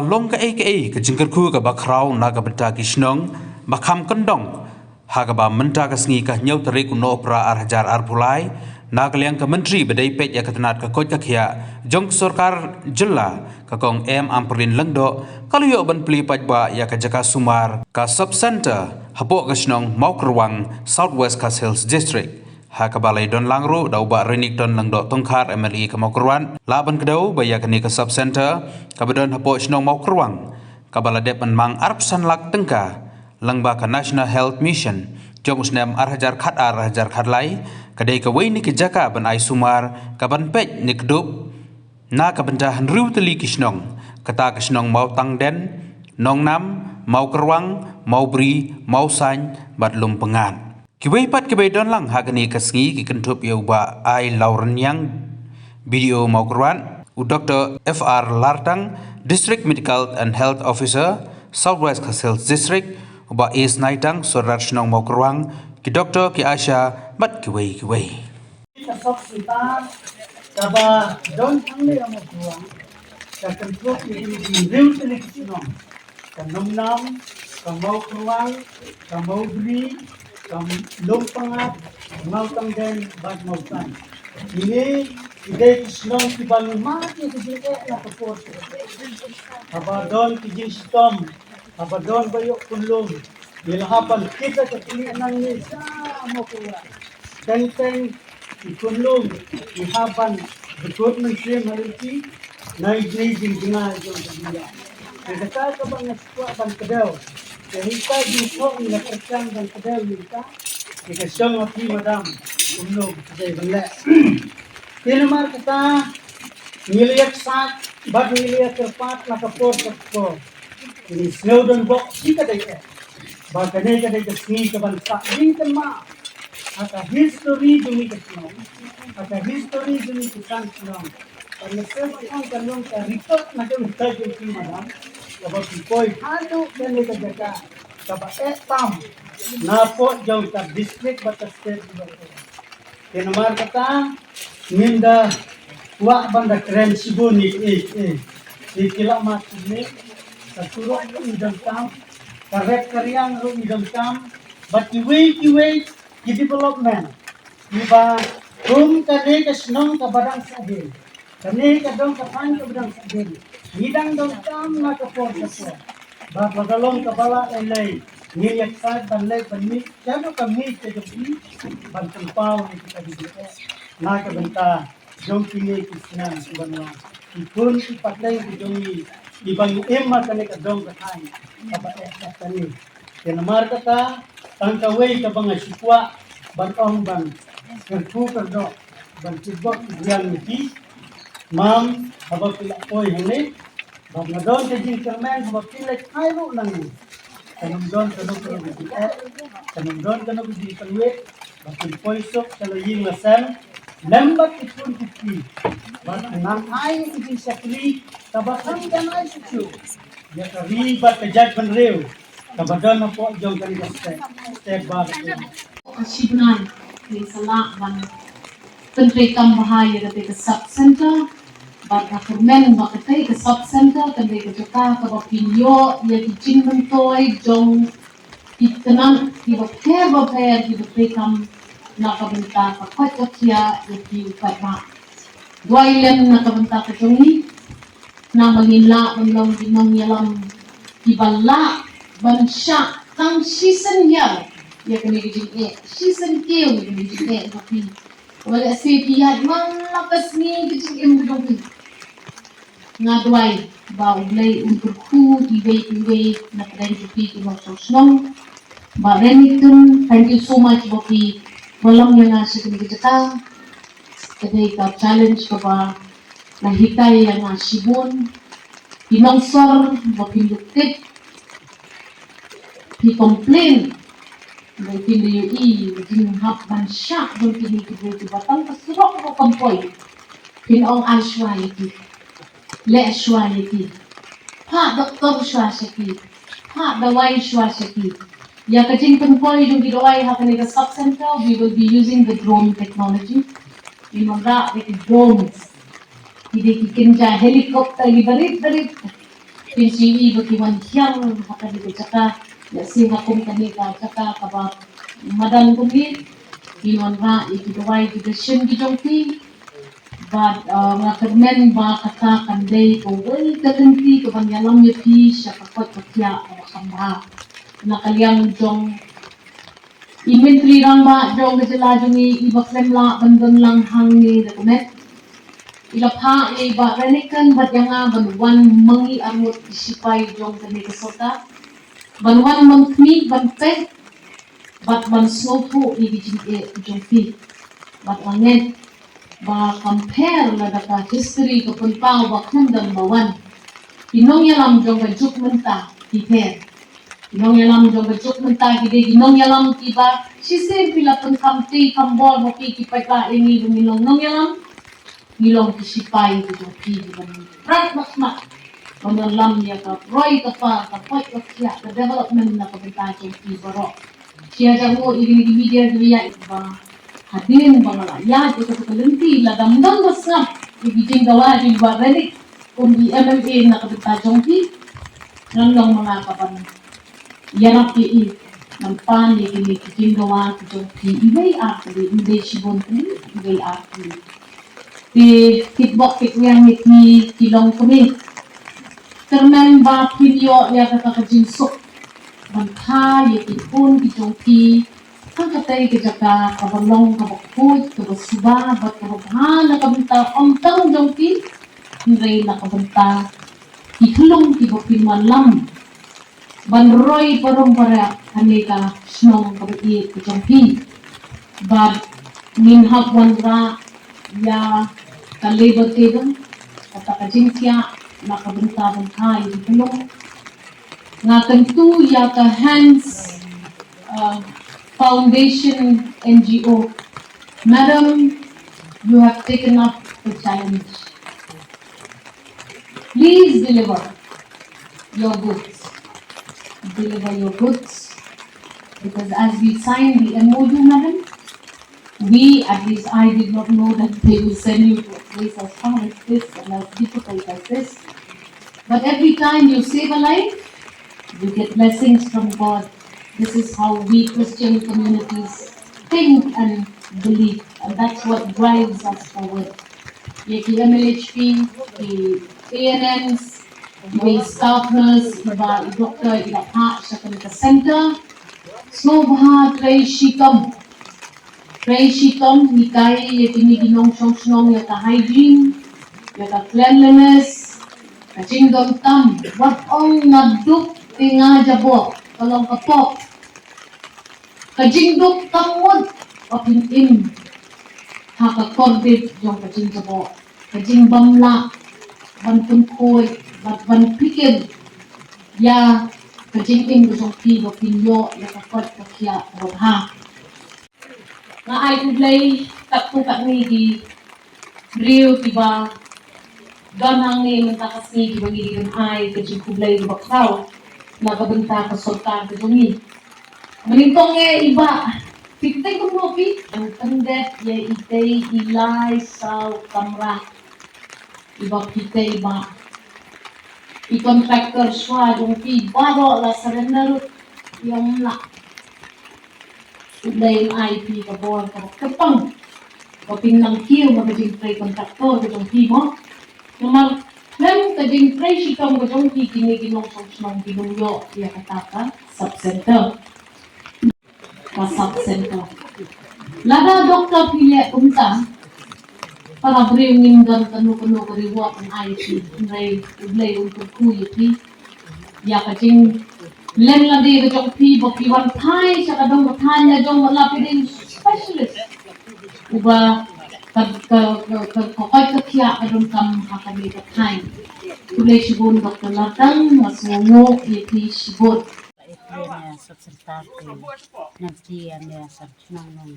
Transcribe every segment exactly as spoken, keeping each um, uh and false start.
Long kaei kaei ka jingkyrkhu kaba khraw na ka bynta ki shnong ba kham kyndong ha kaba mynta ka sngi ka hynñiew tarik u Nohprah ar hajar arphew lai, na ka liang ka Myntri ba dei peit ïa ka tnat ka koit ka khiah jong ka sorkar jylla, ka Kong M Ampareen Lyngdoh, ka la ïoh ban plie paidbah ïa ka jaka sumar ka sub center hapoh ka shnong Mawkyrwang, South West Khasi Hills District. Ha kaba la ïadon lang ruh da u Bah Renikton Lyngdoh Tongkhar, M L A ka Mawkyrwat, lah ban kdew ba ïa kane ka sub center kaba don hapoh shnong Mawkyrwang, kaba la dep ban mang arphew san lak tyngka lyngba ka National Health Mission jong u snem ar hajar khatar ar hajar khatlai, ka dei kawei na ki jaka ban ai sumar kaban peit ne kdup na ka bynta hynriew tylli ki shnong, kata ka shnong Mawtangden, Nongnam, Mawkyrwang, Mawbri, Mawsaiñ bad Lumpyngngad. Kiwei pat kiba ïadon lang ha kane ka sngi ki kynthup ïa u Bah I Lawrynñiang, B D O Mawkyrwat, u Doktor F R Lartang, District Medical and Health Officer, South West Khasi Hills District, u Bah S Naitang, Sordar Shnong Mawkyrwang, ki doktor, ki ASHA bad kiwei kiwei. Ka sub center kaba don hangne ha Mawkyrwang ka kynthup ïa kine ki hynriew tylli ki shnong, ka Nongnam, ka Mawkyrwang, ka Mawbri, ka Lumpyngngad, Mawtangden bad Mawsaiñ. Kine ki dei ki shnong kiba ngi mad ïa ka jingeh na ka por. Haba don ki jingshitom, haba don ba ïoh khunlung, ngi la hap ban kit ïa ka kine nangne sha Mawkyrwang. Teng teng ki khunlung ki hap ban dukut mynsiem ha lynti na ine i jingjngai jong ka jingïaid. Te kata kaba nga kwah ban kdew, te ita jingshoh ngi la kyrpang ban kdew ïa ita, te ka shong ha phi madam kumno ka dei ban leh. Te namar kata ngi la ïaksaid bad ngi la ïakyrpad na ka por ka por. Ngi sngew donbok shi ka dei eh ba kane ka dei ka sngi kaban sah jingkynmaw ha ka history jong ngi ka shnong, ha ka history jong ngi ka shnong. Ka ngi sngewbha ka long ka record na ka bynta jong phi madam, kaba phi poi haduh kane ka jaka kaba eh tam na poh jong ka district bad ka state. Te namar kata ngim da kwah ban da kren shibun ïa kiei kiei. Te ki la mad kumne, ka surok ruh ngi donkam, ka rep ka riang ruh ngi donkam, bad kiwei kiwei ki development kiba kum kane ka shnong kaba dang sah dien, kane ka dong ka thaiñ kaba dang sah dien, ngi dang donkam na ka por ka por. Bad lada long kaba lah lei lei ngin ïaksaid ban leit ban mih shaduh ka miej ka jong phi ban pynpaw ïa kita ki jingeh na ka bynta jong kine ki snem kiban wan. Ki khun ki pateng ki jong ngi kiba ngi im ha kane ka dong ka thaiñ kaba eh eh kane. Te namar kata tang kawei kaba nga shu kwah ban ong ban kyrkhu kyrdoh ban pynbok ïa ki, mam, haba phi la poi hangne, bad nga don ka jingkyrmen haba phi leit phai ruh nangne. Kan ym don kano kano ka jingeh, kan ym don kano ka jingpynwit, ba phin poi suk sha la ïing la sem lem bad ki khun ki kti. Bad nang ai ka jingshakri kaba kham janai shuh shuh ïa ka ri bad ka jaitbynriew kaba don hapoh jong kane ka state, state bar. Ka shi bnai ngin sa lah ban pyntreikam bha ïa kata ka sub center. Bad nga kyrmen ba kata ka sub center kan dei ka jaka kaba pynïoh ïa ki jingmyntoi jong ki tnat kiba pher ba pher kiba treikam na ka bynta ka koit ka khiah ïa ki paidbah. Duwai lem na ka bynta ka jong ngi. Namar ngin lah ban long ki nongïalam kiba lah ban shah tang shisien ïa, ïa kane ka jingeh, shisien kiew ïa kane ka jingeh jong phi. Kaba lehse phi ïaid man la ka sngi ka jingim ka jong phi. Nga duwai ba U Blei un kyrkhu iwei pa iwei na pdeng jong phi ki nongshong shnong. Bah Renikton, thank you so much ba phi wallam ïa nga sha kane ka jaka. Ka dei ka challenge kaba la hikai ïa nga shibun. Ki nongsor ba phin dup tip, phi complain ba phin da ïohi jingïahap ban shah jong kine ki briew kiba tang ka surok ruh kam poi. Phin ong ai shuwa ïa ki, leh shuwa ïa ki, phah doktor shuwa sha ki, phah dawai shuwa sha ki. Ïa ka jingpynpoi jong ki dawai ha kane ka sub center, we will be using the drone technology. Ngin wanrah da ki drones, ki dei ki kynja helicopter ki barit barit. Pynshai ba ki wan hiar ha kane ka jaka, ïa sngewbha kum kane ka jaka kaba madan kumne, ki wanrah ïa ki dawai ki dashin ki jong ki. Bad, uh, nga kyrmen ba kata kan dei kawei ka lynti kaban ïalam ïa phi sha ka koit ka khiah kaba kham bha. Na ka liang jong i Myntri Rangbah jong ka jylla jong ngi, i Bah Khlem lah ban don lang hangne da ka met. I la phah ïa i Bah Reniken bad ïa nga ban wan ma ngi arngut ki sipai jong kane ka sorkar, ban wan ban khmih ban peit bad ban sngewthuh ïa ki jingeh jong phi. Bad nga ngeit ba compare lada ka history ka pynpaw ba khlem don ba wan, ki nongïalam jong ka juk mynta ki pher. Ki nongïalam jong ka juk mynta ki dei ki nongïalam kiba shisien phi la pynkham ti kham bor ba phi ki paidbah ïa ngi ba ngi long nongïalam. Ngi long ki sipai ki jong phi kiban prat bha khmat ban ïalam ïa ka roi ka par, ka koit ka khiah, ka development na ka bynta jong phi baroh. Sha jong u i kine ki media ki ïa ba hadien ba nga la ïaid ïa kata ka lynti, lada ym don ba sngap ïa ki jingdawa jong i Bah Reniken kum i M L A na ka bynta jong phi, ngan long ma nga kaban ïarap ïa i, ngan pan ïa kine ki jingdawa ki jong phi iwei ar tylli, ym dei shibun tylli, iwei ar tylli. Te kitbok kitrwiang ïa phi ki longkmie. Kyrmen ba phin ïoh ïa kata ka jingsuk ban kha ïa ki khun ki jong phi ha katei ka jaka kaba long kaba khuid, kaba suba bad kaba bha na ka bynta ym tang jong phi, hynrei na ka bynta ki khyllung kiba phin wanlam ban roi parom para kane ka shnong kaba ïeit ka jong phi. Bad ngin hap wanrah ïa ka Labour Table, kata ka jingkhiah na ka bynta ban kha ïa ki khyllung. Nga kyntu ïa ka Hands, uh, Foundation N G O. Madam, you have taken up the challenge. Please deliver your goods. Deliver your goods. Because as we signed the M O U, madam, we, at least I did not know that they will send you to a place as far as this and as difficult as this. But every time you save a life, you get blessings from God. This is how we Christian communities think and believe, and that's what drives us forward. Ïa ki M L H P, ki A N Ms, ki staff nurse, kiba i doctor i la phah sha kane ka center. Sngewbha trei shitom. Trei shitom, hikai ïa kine ki nongshong shnong ïa ka hygiene, ïa ka cleanliness, ka jingdonkam, wat ong nga duk te nga jaboh, ka long ka pop. Ka jingduk kam mut ba phin im ha ka kordit jong ka jingjaboh, ka jingbym lah ban pynkhuid, ban, ban pyrkhat ïa ka jingim ka jong phi ba phin ïoh ïa ka koit ka khiah kaba bha. Nga ai khublei katto katne ki briew kiba don hangne mynta ka sngi kiba ngi dei ban ai ka jingkhublei kaba khraw na ka bynta ka sorkar ka jong ngi. Mynnyngkong eh i Bah, phi tei kumno phi? Ngan pyndep ïa itei i lai saw kamra. Iba phi tei Bah. I contractor shuwa jong phi baroh la surrender ïa ym lah. U Blei un ai phi ka bor kaba kyrpang ba phin nang kiew ha ka jingtrei contractor ka jong phi mo. Namar khlem ka jingtrei shitom ka jong phi kine ki nongshong shnong kim ïoh ïa kata ka sub center. Ka sub center. Lada doctor phi leh kumta, para briew ngim don kano kano ka reward ban ai ïa phi, hynrei U Blei un kyrkhu ïa phi. Ïa ka jingleh lade ka jong phi ba phi wan phai sha ka dong ka thaiñ la jong ba la phi dei specialist. Uba ka, ka, ka, ka, ka koit ka khiah ka donkam ha kane ka thaiñ. Khublei shibun Doctor Lardang, nga sngewnguh ïa phi shibun. Ïa ne sub center te nang ki ïa ne sub center nang nang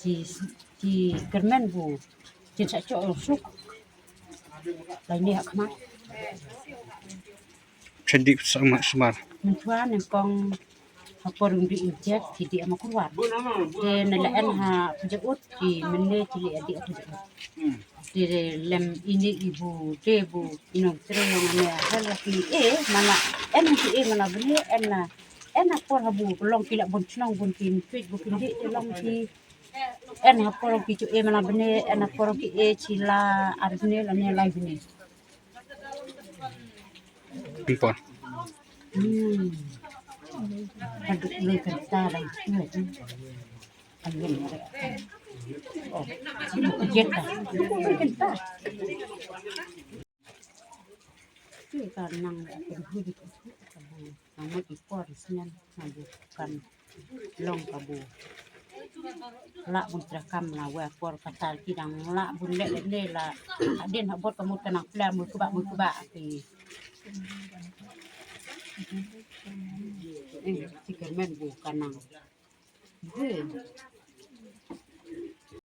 ki, ki kyrmen bu kin sa chok suk. Lai ne ha khmat. Phin dih sa ma sumar. Mynta nyngkong ha por ym dih injek ki dih ma kurwat. Te na la en ha pynjaut ki mynne ki leh dih ha pynjaut. Te lem ini ibu te bu inong tre yong ane hal ki e mana en ki e mana bne en na en na por habu long ki la bun chnong bun ki tweet bu ki di te long ki en ha por ki chu e mana bne en ha por ki e chi la ar bne la ne lai bne. Pipon. Hmm. Kaduk le kanta dang. Ayun. Oh, sino ka jet ka? Sino ka jet ka? Ki ka nang ka hu di ka hu ka bu. Nang mo i por snen nang bu kan long ka bu. La bun tra kam la wa por ka tal ki dang la bun le le la. Adin ha bot ka mut ka nang pla mut ka ba mut ka ba ki. Eh, ki ka men bu ka nang. Gue.